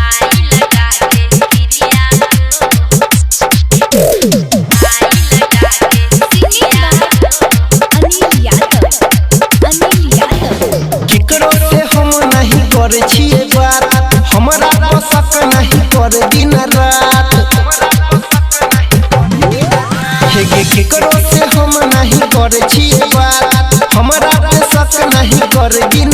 आई लगा के क्रिया हो। आई लगा के क्रिया हो। अनिल यादव, अनिल यादव। केकरो से हम नहीं करे छिए बात, हमरा पोसक नहीं कर दिन रात। हे गे केकरो से हम नहीं करे छिए बात, हमरा पोसक नहीं कर दिन